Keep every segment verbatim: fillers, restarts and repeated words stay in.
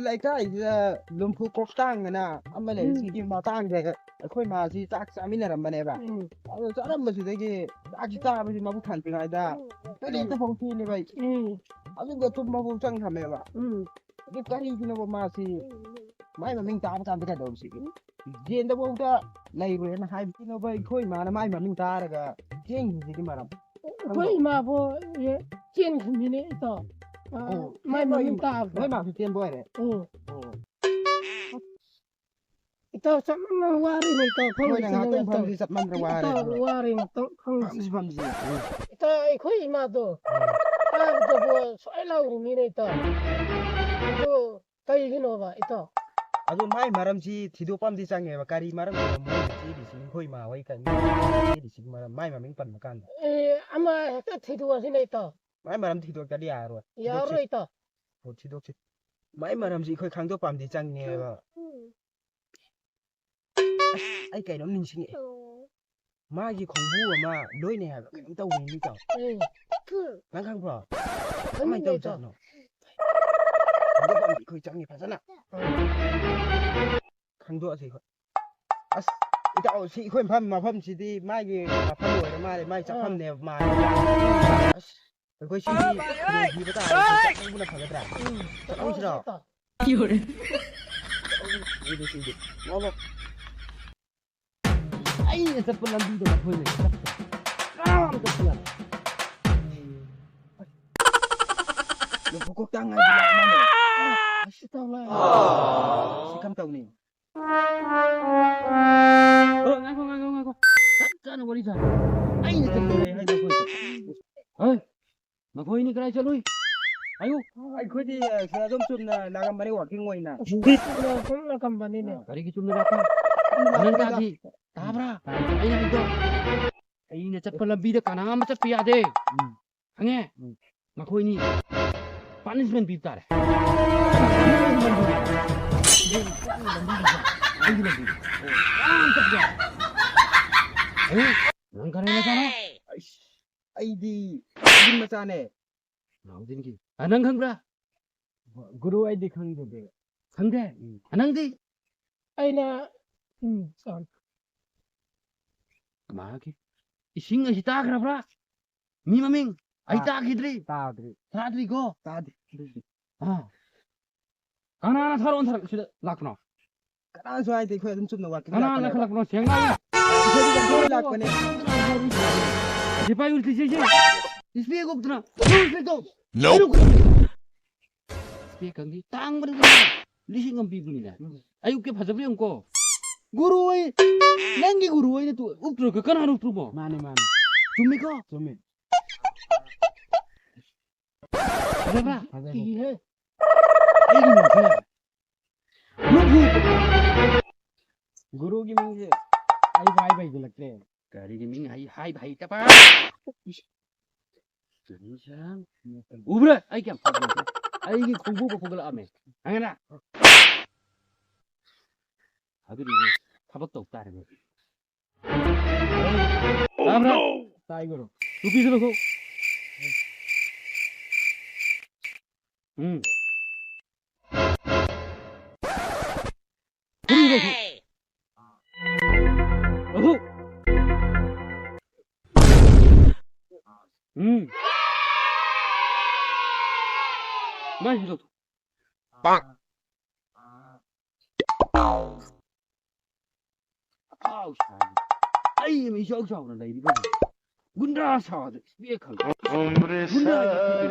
ꯂꯩꯀꯥꯏꯁꯤꯗ ꯂꯨꯝꯐꯨ ꯀꯣꯛꯇꯥꯡꯗꯅ ꯑꯃ ꯂꯩ꯫ ꯎꯝ꯫ ꯁꯤꯒꯤ ꯃꯇꯥꯡꯗ ꯑꯩꯈꯣꯏ ꯃꯥꯁꯤ ꯆꯥꯛ ꯆꯥꯃꯤꯟꯅꯔꯝꯕꯅꯦꯕ꯫ ꯎꯝ꯫ ꯑꯗꯣ ꯆꯥꯔꯝꯕꯁꯤꯗꯒꯤ ꯆꯥꯛꯁꯤ ꯆꯥꯕꯁꯤ ꯃꯕꯨꯛ ꯊꯟꯗ꯭ꯔꯤꯉꯩꯗ ꯎꯝ꯫ ꯇꯣꯏꯂꯦꯠꯇ ꯐꯥꯎ ꯆꯦꯜꯂꯦꯕ ꯑꯩ꯫ ꯎꯝ꯫ ꯑꯗꯨꯒ ꯇꯨꯝꯕ ꯐꯥꯎ ꯆꯪꯈ꯭ꯔꯃꯦꯕ꯫ ꯎꯝ꯫ ꯑꯗꯨ ꯀꯔꯤꯒꯤꯅꯣꯕ ꯃꯥꯁꯤ ꯃꯥꯏ ꯃꯃꯤꯡ ꯇꯥꯕ ꯀꯥꯟꯗ ꯀꯩꯗꯧꯔꯤꯁꯤꯒꯦ? ꯌꯦꯟꯗꯐꯥꯎꯗ ꯂꯩꯔꯣꯏꯅ ꯍꯥꯏꯕꯁꯤꯅꯣꯕ ꯑꯩꯈꯣꯏ ꯏꯃꯥꯅ ꯃꯥꯏ ꯃꯃꯤꯡ ꯇꯥꯔꯒ ꯆꯦꯟꯈꯤꯕꯁꯤꯒꯤ ꯃꯔꯝ? ꯑꯩꯈꯣꯏ ꯏꯃꯥꯕꯨ ꯆꯦꯟꯈꯤꯕꯅꯤꯅꯦ ꯏꯇꯥꯎ꯫ ꯑ, ꯑꯣ, ꯃꯥꯏ ꯃꯃꯤꯡ ꯇꯥꯕꯗ꯫ ꯅꯣꯏ ꯃꯥꯁꯨ ꯆꯦꯟꯕ ꯑꯣꯏꯔꯦ? ꯎꯝ꯫ ꯑꯣ꯫ ꯏꯇꯥꯎ ꯆꯠꯃꯟꯗꯅ ꯋꯥꯔꯦꯅꯦ ꯏꯇꯥꯎ, ꯃꯣꯏꯅ ꯐꯝꯁꯤ ꯉꯥꯏꯍꯥꯛꯇꯪ ꯆꯠꯃꯟꯗꯅ ꯐꯝꯁꯤ ꯏꯇꯥꯎ꯫ ꯆꯠꯃꯟꯗ꯭ꯔ ꯏꯇꯥꯎ ꯋꯥꯔꯦ꯫ ꯋꯥꯔꯦꯅꯦ ꯏꯇꯥꯎ, ꯐꯝꯁꯤ꯫ ꯐꯝꯁꯤ, ꯐꯝꯁꯤ꯫ ꯏꯇꯥꯎ ꯑꯩꯈꯣꯏ ꯏꯃꯥꯗꯣ ꯎꯝ꯫ ꯇꯥꯕꯗꯕꯨ ꯁ꯭ꯋꯥꯏ ꯂꯥꯎꯔꯤꯃꯤꯅꯦ ꯏꯇꯥꯎ꯫ ꯑꯗꯨ ꯀꯩꯒꯤꯅꯣꯕ ꯏꯇꯥꯎ? ꯑꯗꯨ ꯃꯥꯏ ꯃꯔꯝꯁꯤ ꯊꯤꯗꯣꯛꯄ ꯑꯃꯗꯤ ꯆꯪꯉꯦꯕ꯫ ꯀꯔꯤ ꯃꯔꯝꯒꯤꯅꯣ ꯃꯣꯏꯅ ꯆꯦꯜꯂꯤꯁꯤ? ꯑꯩꯈꯣꯏ ꯏꯃꯥ ꯍꯣꯏ ꯀꯔꯤ ꯆꯦꯜꯂꯤꯁꯤꯒꯤ ꯃꯔꯝ, ꯃꯥꯏ ꯃꯃꯤꯡ ꯄꯟꯕ ꯀꯥꯟꯗ? ꯑꯦ, ꯑꯃ ꯍꯦꯛꯇ ꯊꯤꯗꯣꯛꯑꯁꯤꯅꯦ ꯏꯇꯥꯎ꯫ ꯃꯥꯏ ꯃꯔꯝ ꯊꯤꯗꯣꯛꯇꯗꯤ ꯌꯥꯔꯔꯣꯏ꯫ ꯊꯤꯗꯣꯛꯁꯤ꯫ ꯌꯥꯔꯔꯣꯏ ꯏꯇꯥꯎ꯫ ꯑꯣ, ꯊꯤꯗꯣꯛꯁꯤ꯫ ꯃꯥꯏ ꯃꯔꯝꯁꯤ ꯑꯩꯈꯣꯏ ꯈꯪꯗꯣꯛꯄ ꯑꯃꯗꯤ ꯆꯪꯉꯦꯕ꯫ ꯎꯝ꯫ ꯑꯁ, ꯑꯩ ꯀꯩꯅꯣꯝ ꯅꯤꯡꯁꯤꯡꯉꯛꯑꯦ꯫ ꯃꯥꯒꯤ ꯈꯣꯡꯕꯨ ꯑꯃ ꯂꯣꯏꯅ ꯍꯥꯏꯕ ꯀꯩꯅꯣꯝ ꯇꯧꯕꯅꯤ ꯏꯇꯥꯎ꯫ ꯎꯝ꯫ ꯅꯪ ꯈꯪꯕ꯭ꯔꯣ? ꯀꯃꯥꯏꯅ ꯈꯪꯉꯤꯅꯦ ꯏꯇꯥꯎ꯫ ꯇꯧꯖꯥꯠꯅꯣ? ꯈꯪꯗꯣꯛꯄ ꯑꯃꯗꯤ ꯑꯩꯈꯣꯏ ꯆꯪꯉꯤ ꯐꯖꯅ꯫ ꯎꯝ꯫ ꯈꯪꯗꯣꯛꯑꯁꯤ ꯑꯩꯈꯣꯏ꯫ ꯑꯁ, ꯏꯇꯥꯎ, ꯁꯤ ꯑꯩꯈꯣꯏ ꯃꯐꯝ, ꯃꯐꯝꯁꯤꯗꯤ ꯃꯥꯒꯤ ꯃꯐꯝ ꯑꯣꯏꯔ ꯃꯥꯜꯂꯦ, ꯃꯥꯒꯤ ꯑꯥ꯫ ꯆꯥꯐꯝꯅꯦꯕ ꯃꯥꯜꯂꯦ꯫ ꯑꯁ, ꯑꯩꯈꯣꯏ ꯁꯤꯗꯤ ꯈꯨꯗꯣꯡꯊꯤꯕ ꯇꯥꯔꯦ, ꯆꯠꯍꯧꯕꯅ ꯐꯒꯗ꯭ꯔꯥ? ꯎꯝ꯫ ꯆꯠꯍꯧꯁꯤꯔꯣ? ꯆꯠꯍꯧꯁꯤ ꯏꯇꯥꯎ꯫ ꯁꯤꯗꯤ, ꯁꯤꯗꯤ꯫ ꯂꯥꯎ, ꯂꯥꯎ꯫ ꯑꯩꯅ ꯆꯠꯄ ꯂꯝꯕꯤꯗ ꯃꯈꯣꯏꯅ ꯆꯠꯄ꯫ ꯀꯅꯥꯝ ꯆꯠꯄ ꯌꯥꯗꯦ꯫ ꯂꯨꯝꯐꯨ ꯀꯣꯛꯇꯥꯡ ꯍꯥꯏꯗꯤ ꯂꯥꯛꯑꯃꯅꯦ꯫ ꯑꯁ, ꯏꯇꯥꯎ ꯂꯥꯛꯑꯦ꯫ ꯁꯤ ꯀꯝ ꯇꯧꯅꯤ? ꯑꯣ, ꯉꯥꯏꯈꯣ, ꯉꯥꯏꯈꯣ, ꯉꯥꯏꯈꯣ꯫ ꯆꯞ ꯆꯥꯅ ꯋꯥꯔꯤ ꯁꯥ꯫ ꯑꯩꯅ ꯆꯠꯄ ꯂꯩ ꯍꯥꯏꯗꯣ ꯑꯩꯈꯣꯏ꯫ ꯍꯣꯏ꯫ ꯃꯈꯣꯏꯅꯤ ꯀꯗꯥꯏ ꯆꯠꯂꯨꯏ? ꯍꯥꯏꯌꯨ꯫ ꯑꯩꯈꯣꯏꯗꯤ, ꯑ, ꯁꯤꯗ ꯑꯗꯨꯝ ꯆꯨꯝꯅ ꯂꯥꯛꯑꯝꯕꯅꯦ, walking ꯑꯣꯏꯅ꯫ ꯁꯨꯝ ꯂꯥꯛꯑꯝꯕꯅꯤꯅꯦ꯫ ꯀꯔꯤꯒꯤ ꯆꯨꯝꯅ ꯂꯥꯛꯄ? ꯅꯪ ꯇꯥꯗꯤ? ꯇꯥꯕ꯭ꯔꯥ? ꯑꯩꯅ ꯍꯥꯏꯗꯣ꯫ ꯑꯩꯅ ꯆꯠꯄ ꯂꯝꯕꯤꯗ ꯀꯅꯥ ꯑꯃ ꯆꯠꯄ ꯌꯥꯗꯦ꯫ ꯎꯝ꯫ ꯈꯪꯉꯦ? ꯎꯝ꯫ ꯃꯈꯣꯏꯅꯤ punishment ꯄꯤꯕ ꯇꯥꯔꯦ꯫ ꯑꯩꯒꯤ ꯂꯝꯕꯤꯗ꯫ ꯀꯅꯥ ꯑꯃ ꯆꯠꯄ ꯌꯥꯗꯦ꯫ ꯈꯪꯉꯦ? ꯅꯪ ꯀꯔꯤ ꯃꯆꯥꯅꯣ? ꯑꯩꯁ, ꯑꯩꯗꯤ ꯅꯥꯎꯗꯤꯟ ꯃꯆꯥꯅꯦ꯫ ꯅꯥꯎꯗꯤꯟꯒꯤ꯫ ꯑ, ꯅꯪ ꯈꯪꯕ꯭ꯔꯥ? ꯒꯨꯔꯨ, ꯑꯩꯗꯤ ꯈꯪꯖꯗꯦ꯫ ꯈꯪꯗꯦ? ꯎꯝ꯫ ꯅꯪꯗꯤ? ꯑꯩꯅ, ꯎꯝ, ꯆꯥ-, ꯃꯥꯒꯤ ꯏꯁꯤꯡ ꯑꯁꯤ ꯇꯥꯈ꯭ꯔꯕ꯭ꯔꯥ? ꯃꯤ ꯃꯃꯤꯡ? ꯑꯩ ꯇꯥ-, ꯇꯥꯈꯤꯗ꯭ꯔꯤ꯫ ꯇꯥꯗ꯭ꯔꯤ꯫ ꯇꯥꯗ꯭ꯔꯤꯀꯣ? ꯇꯥꯗꯦ꯫ ꯑꯥ꯫ ꯀꯅꯥꯅ ꯊꯥꯔꯛꯑꯣꯅ ꯊꯥꯔꯛ-, ꯁꯤꯗ ꯂꯥꯛꯄꯅꯣ? ꯀꯅꯥꯁꯨ ꯍꯥꯏꯗꯦ, ꯑꯩꯈꯣꯏ ꯑꯗꯨꯝ ꯆꯨꯝꯅ walking ꯀꯅꯥꯅ ꯂꯥꯛꯄꯅꯦꯕ꯫ ꯂꯥꯛꯄꯅꯣ? ꯁꯦꯡꯅ ꯍꯥꯏꯌꯨ꯫ ꯑꯩꯈꯣꯏꯗꯤ walking ꯂꯥꯛꯄꯅꯦ꯫ ꯁꯤꯐꯥꯏ ꯎꯔꯤꯁꯤ, ꯁꯤ, ꯁꯤ꯫ ꯏꯁꯄꯦꯛ ꯎꯞꯇꯅ, ꯎꯞꯇꯅ ꯇꯧ꯫ No꯫ ꯏꯁꯄꯦꯛ ꯈꯪꯗꯦ, ꯇꯥꯡꯕꯅꯤ ꯀꯩꯅꯣ꯫ ꯂꯤꯁꯤꯡ ꯑꯃ ꯄꯤꯕꯅꯤꯅꯦ꯫ ꯎꯝ꯫ ꯑꯌꯨꯛꯀꯤ ꯐꯖꯕ꯭ꯔꯥ ꯌꯦꯡꯉꯨꯀꯣ꯫ ꯒꯨꯔꯨ ꯍꯣꯏ, ꯅꯪꯒꯤ ꯒꯨꯔꯨ ꯍꯣꯏꯅ ꯇꯨ-, ꯎꯞꯇ꯭ꯔꯒ ꯀꯅꯥꯅ ꯎꯞꯇ꯭ꯔꯨꯕꯣ? ꯃꯥꯅꯦ, ꯃꯥꯅꯦ꯫ ꯆꯨꯝꯃꯤꯀꯣ? ꯆꯨꯝꯃꯤ꯫ ꯐꯖꯕ꯭ꯔꯥ? ꯐꯖꯩ꯫ ꯀꯤꯍꯦ꯫ ꯑꯩꯒꯤ ꯃꯤꯡꯁꯦ꯫ ꯒꯨꯔꯨꯒꯤ ꯃꯤꯡꯁꯦ ꯑꯩ ꯍꯥꯏꯕ ꯍꯩꯖꯤꯜꯂꯛꯇ꯭ꯔꯦ꯫ ꯀꯔꯤꯒꯤ ꯃꯤꯡ ꯍꯩ-, ꯍꯥꯏꯕ ꯍꯩꯇꯕ? ꯎꯕ꯭ꯔꯥ? ꯑꯩ ꯀꯌꯥꯝ ꯐꯕꯅꯣ? ꯑꯩꯒꯤ ꯈꯣꯡꯕꯨ ꯐꯥꯎ ꯐꯨꯒꯠꯂꯛꯑꯝꯃꯦ꯫ ꯈꯪꯉꯦꯅ? ꯑꯗꯨꯗꯤ ꯊꯕꯛ ꯇꯧ ꯇꯥꯔꯦ꯫ ꯇꯥꯕ꯭ꯔꯥ? ꯇꯥꯏ ꯒꯨꯔꯨ꯫ ꯇꯨꯄꯤꯁꯨ ꯂꯧꯊꯣꯛ꯫ ꯎꯝ꯫ ꯐꯨꯔꯤꯗꯁꯨ꯫ ꯂꯧꯊꯣꯛ꯫ ꯎꯝ꯫ ꯃꯥꯏꯁꯨ ꯂꯧꯊꯣꯛ꯫ ꯄꯥꯛ꯫ ꯑꯐꯥꯎ ꯁꯥꯏ꯫ ꯑꯩ ꯑꯃ ꯏꯆꯥꯎ ꯆꯥꯎꯅ ꯂꯩꯔꯤꯕ ꯒꯨꯟꯗꯥ ꯁꯥꯗ ꯏꯁꯄꯦꯛ ꯈꯪꯗꯦ꯫ ꯒꯨꯟꯗꯥ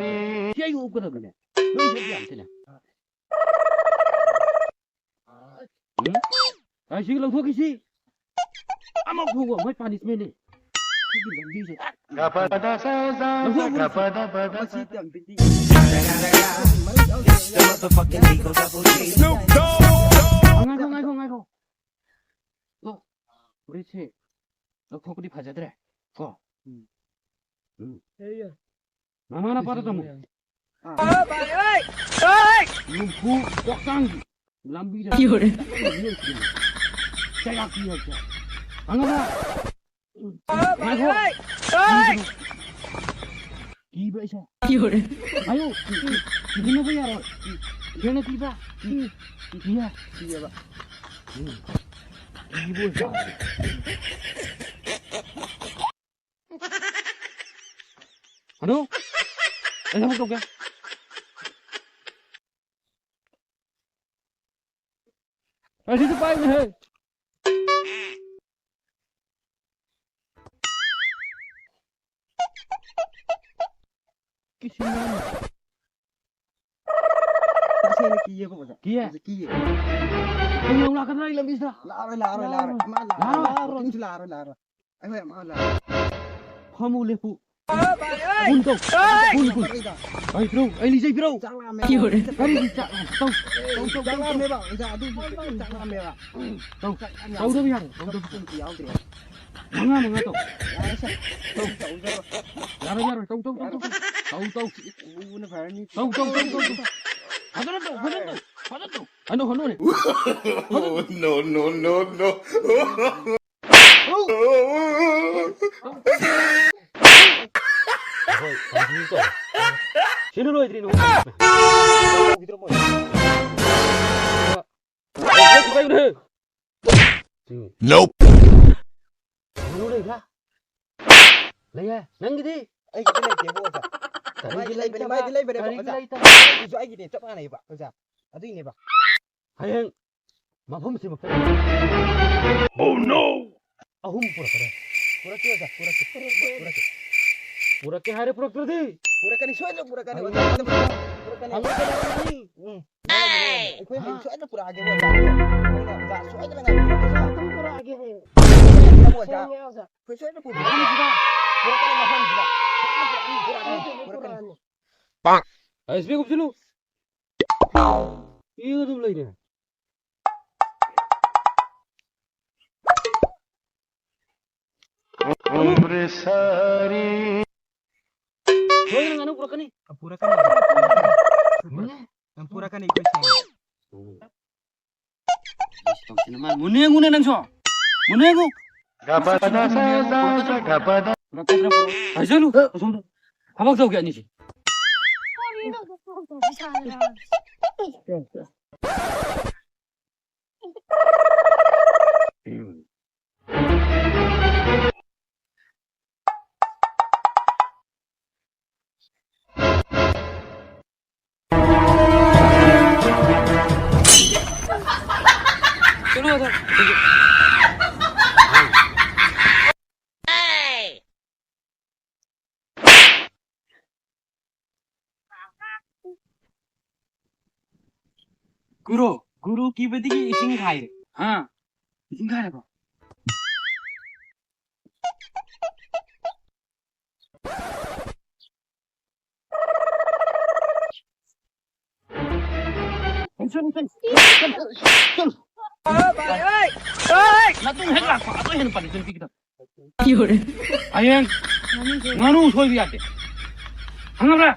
ꯁꯤ ꯑꯩ ꯑꯣꯛꯀꯗꯕꯅꯦ꯫ ꯅꯣꯏ ꯁꯛ ꯌꯥꯝ ꯊꯤꯅ꯫ ꯎꯝ? ꯑꯩ ꯁꯤꯒꯤ ꯂꯧꯊꯣꯛꯈꯤꯁꯤ꯫ ꯑꯃ ꯐꯥꯎꯕ ꯃꯣꯏ punishment ꯅꯦ꯫ ꯁꯤꯒꯤ ꯂꯝꯕꯤꯁꯦ꯫ ꯂꯧꯊꯣꯛꯈꯤꯁꯤ꯫ ꯃꯁꯤ ꯌꯥꯝ ꯄꯤꯛꯄꯤ꯫ ꯉꯥꯏꯈꯣ, ꯉꯥꯏꯈꯣ, ꯉꯥꯏꯈꯣ꯫ ꯑꯣ, ꯐꯨꯔꯤꯠꯁꯦ ꯂꯧꯊꯣꯛꯄꯗꯤ ꯐꯖꯗ꯭ꯔꯦ꯫ ꯀꯣ? ꯎꯝ꯫ ꯎꯝ꯫ ꯌꯥꯏ, ꯌꯥꯏ꯫ ꯃꯃꯥ ꯅꯄꯥꯗ ꯇꯝꯃꯨ꯫ ꯌꯥꯏ꯫ ꯂꯨꯝꯐꯨ ꯀꯣꯛꯇꯥꯡꯒꯤ ꯂꯝꯕꯤꯗ ꯌꯧꯔꯦ꯫ ꯆꯩꯔꯥꯛꯄꯤ ꯍꯥꯏꯁꯦ꯫ ꯈꯪꯉꯕ? ꯉꯥꯏꯈꯣ꯫ ꯀꯤꯕ꯭ꯔꯥ ꯑꯩꯁꯦ? ꯀꯤꯕ꯭ꯔꯥ? ꯑꯌꯨ, ꯀꯤꯅꯕ ꯌꯥꯔꯣꯏ꯫ ꯀꯤꯕ꯭ꯔꯥ ꯀꯤꯕ꯭ꯔꯥ? ꯀꯤ-, ꯀꯤꯌꯦ꯫ ꯀꯤꯌꯦꯕ꯫ ꯎꯝ꯫ ꯀꯤꯕ ꯑꯣꯏ ꯇꯥꯔꯦ꯫ ꯍꯜꯂꯣ? ꯑꯩ ꯊꯕꯛ ꯇꯧꯒꯦ꯫ ꯑꯁꯤꯁꯨ ꯄꯥꯏꯕꯅꯦꯍꯦ꯫ ꯀꯤꯁꯤꯡ ꯇꯁꯦꯡꯅ ꯀꯤꯌꯦꯀꯣ, ꯑꯣꯖꯥ꯫ ꯀꯤꯌꯦ? ꯑꯣꯖꯥ, ꯀꯤꯌꯦ꯫ ꯀꯩꯅꯣ ꯂꯥꯛꯀꯗ꯭ꯔꯥ ꯑꯩ ꯂꯝꯕꯤꯁꯤꯗ? ꯂꯥꯛꯑꯔꯣꯏ, ꯂꯥꯛꯑꯔꯣꯏ, ꯂꯥꯛꯑꯔꯣꯏ꯫ ꯂꯥꯛꯑꯔꯣꯏ꯫ ꯃꯥ ꯂꯥꯛꯑꯔꯣꯏ꯫ ꯂꯥꯛꯑꯔꯣꯏ꯫ ꯋꯥꯀꯤꯡꯁꯨ ꯂꯥꯛꯑꯔꯣꯏ, ꯂꯥꯛꯑꯔꯣꯏ꯫ ꯑꯩꯈꯣꯏ ꯃꯥ ꯂꯥꯛꯑꯔꯣꯏ꯫ ꯐꯝꯃꯨ, ꯂꯦꯞꯄꯨ꯫ ꯀꯨꯟ ꯇꯧ꯫ ꯀꯨꯟ, ꯀꯨꯟ꯫ ꯑꯩ ꯄꯤꯔꯧ, ꯑꯩ ꯂꯤꯖꯩ ꯄꯤꯔꯧ꯫ ꯆꯥꯛ ꯂꯥꯝꯃꯦ꯫ ꯀꯔꯤꯒꯤ ꯆꯥꯛ ꯂꯥꯝꯃꯦ? ꯇꯧ꯫ ꯇꯧ, ꯇꯧ, ꯆꯥꯛ ꯇꯧ, ꯇꯧ꯫ ꯂꯥꯝꯃꯦꯕ, ꯑꯣꯖꯥ, ꯑꯗꯨ ꯆꯥꯛ ꯂꯥꯝꯃꯦꯕ꯫ ꯇꯧ꯫ ꯆꯥꯛ ꯌꯥꯝ ꯌꯥꯝꯃꯦ꯫ ꯇꯧꯗꯕ ꯌꯥꯔꯣꯏ꯫ ꯇꯧꯗꯕ꯫ ꯆꯥꯛ ꯑꯝꯇ ꯌꯥꯎꯗ꯭ꯔꯦ꯫ ꯃꯉꯥ, ꯃꯉꯥ ꯇꯧ꯫ ꯌꯥꯔꯦꯁꯦ꯫ ꯇꯧ꯫ ꯇꯧꯖꯔꯣ꯫ ꯌꯥꯔꯣꯏ, ꯌꯥꯔꯣꯏ꯫ ꯇꯧ, ꯇꯧ, ꯇꯧ, ꯇꯧ꯫ ꯇꯧ, ꯇꯧ꯫ ꯎꯕꯅ ꯐꯔꯅꯤ꯫ ꯇꯧ, ꯇꯧ, ꯇꯧ, ꯇꯧ, ꯇꯧ꯫ ꯐꯖꯅ ꯇꯧ, ꯐꯖꯅ ꯇꯧ, ꯐꯖꯅ ꯇꯧ꯫ ꯍꯟꯗꯣ, ꯍꯟꯗꯣꯅꯦ꯫ Oh, no, no, no, no. ꯍꯣꯏ, continue ꯇꯧ꯫ ꯁꯤꯅ ꯂꯣꯏꯗ꯭ꯔꯤ, ꯅꯉꯣꯟꯗ꯫ ꯇꯧꯈꯤꯗ꯭ꯔꯣ ꯃꯣꯏ? ꯀꯩꯅꯣ? ꯁꯤ꯫ Nope. ꯀꯩꯅꯣ ꯂꯩꯕ꯭ꯔꯥ? ꯂꯩꯌꯦ꯫ ꯅꯪꯒꯤꯗꯤ? ꯑꯩꯒꯤꯗꯤ ꯂꯩꯇꯦꯕ, ꯑꯣꯖꯥ꯫ ꯀꯔꯤꯒꯤ ꯃꯥꯏꯗꯤ ꯂꯩꯕꯅꯦ, ꯂꯩꯇꯕ? ꯃꯥꯏꯗꯤ ꯂꯩꯕꯅꯦꯕ, ꯀꯔꯤꯒꯤ ꯑꯣꯖꯥ꯫ ꯂꯩꯇꯕ? ꯑꯩꯒꯤꯁꯨ ꯑꯩꯒꯤꯅꯦ, ꯆꯞ ꯃꯥꯟꯅꯩꯕ, ꯑꯣꯖꯥ꯫ ꯑꯗꯨꯏꯅꯦꯕ꯫ ꯍꯌꯦꯡ ꯃꯐꯝꯁꯤꯃ꯫ Oh, no! ꯑꯍꯨꯝ ꯄꯨꯔꯛꯀꯗ꯭ꯔꯥ? ꯄꯨꯔꯛꯀꯦ, ꯑꯣꯖꯥ, ꯄꯨꯔꯛꯀꯦ꯫ ꯄꯨꯔꯛꯀꯦ꯫ ꯄꯨꯔꯛꯀꯦ ꯍꯥꯏꯔꯦ, ꯄꯨꯔꯛꯇ꯭ꯔꯗꯤ? ꯄꯨꯔꯛꯀꯅꯤ, ꯁꯣꯏꯗꯅ ꯄꯨꯔꯛꯀꯅꯤ, ꯍꯪꯉꯨ꯫ ꯑꯣꯖꯥ, ꯁꯣꯏꯗꯅ ꯄꯨꯔꯛꯀꯅꯤ꯫ ꯍꯪꯉꯨ꯫ ꯎꯝ꯫ ꯑꯩꯈꯣꯏ ꯍꯌꯦꯡ ꯁꯣꯏꯗꯅ ꯄꯨꯔꯛꯑꯒꯦ, ꯑꯣꯖꯥ꯫ ꯑꯩꯅ, ꯑꯣꯖꯥ, ꯁꯣꯏꯗꯅ ꯉꯥꯏꯕꯤꯔꯣ, ꯑꯣꯖꯥ꯫ ꯑꯗꯨꯝ ꯄꯨꯔꯛꯑꯒꯦ ꯍꯌꯦꯡ꯫ ꯑꯣꯖꯥ꯫ ꯁꯦꯡꯉꯦ, ꯑꯣꯖꯥ꯫ ꯑꯩꯈꯣꯏ ꯁꯣꯏꯗꯅ ꯄꯨꯔꯛꯀꯅꯤ꯫ ꯃꯐꯝꯁꯤꯗ꯫ ꯄꯨꯔꯛꯀꯅꯤ, ꯃꯐꯝꯁꯤꯗ꯫ ꯁꯣꯏꯗꯅ ꯄꯨꯔꯛꯀꯅꯤ, ꯄꯨꯔꯛꯀꯅꯤ, ꯄꯨꯔꯛꯀꯅꯤ, ꯄꯨꯔꯛꯀꯅꯤ꯫ ꯄꯨꯔꯛꯀꯅꯤ꯫ ꯑꯩ ꯏꯁꯄꯦꯛ ꯎꯞꯁꯤꯜꯂꯨ꯫ ꯌꯦꯡꯉ ꯑꯗꯨꯝ ꯂꯩꯔꯦ꯫ ꯁꯣꯏꯗꯅ ꯉꯥꯅꯨ ꯄꯨꯔꯛꯀꯅꯤ꯫ ꯄꯨꯔꯛꯀꯅꯤ꯫ ꯃꯨꯟꯅꯦ꯫ ꯌꯥꯝ ꯄꯨꯔꯛꯀꯅꯤ ꯑꯩꯈꯣꯏ ꯁꯥꯏ꯫ ꯇꯧꯁꯤꯅ ꯃꯥ ꯃꯨꯟꯅ ꯌꯦꯡꯉꯨꯅꯦ ꯅꯪꯁꯨ꯫ ꯃꯨꯟꯅ ꯌꯦꯡꯉꯨ꯫ ꯄꯨꯔꯛꯀꯗ꯭ꯔꯥ ꯄꯨꯔꯛ-, ꯍꯥꯏꯖꯜꯂꯨ ꯑꯁꯣꯝꯗ꯫ ꯊꯕꯛ ꯇꯧꯒꯦ ꯑꯅꯤꯁꯦ꯫ ꯆꯠꯂꯣ ꯑꯗ꯫ ꯒꯨꯔꯨ, ꯒꯨꯔꯨ ꯀꯤꯕꯗꯒꯤ ꯏꯁꯤꯡ ꯈꯥꯏꯔꯦ꯫ ꯍꯥ? ꯏꯁꯤꯡ ꯈꯥꯏꯔꯕꯣ? ꯅꯇꯨꯡ ꯍꯦꯛ ꯂꯥꯛꯄ ꯑꯗꯨ ꯍꯦꯟꯅ ꯄꯥꯅꯤꯁꯃꯦꯟ ꯄꯤꯒꯗꯕ꯫ ꯍꯌꯦꯡ ꯉꯥꯅꯨ ꯁꯣꯏꯕ ꯌꯥꯗꯦ꯫ ꯈꯪꯉꯕ꯭ꯔꯥ?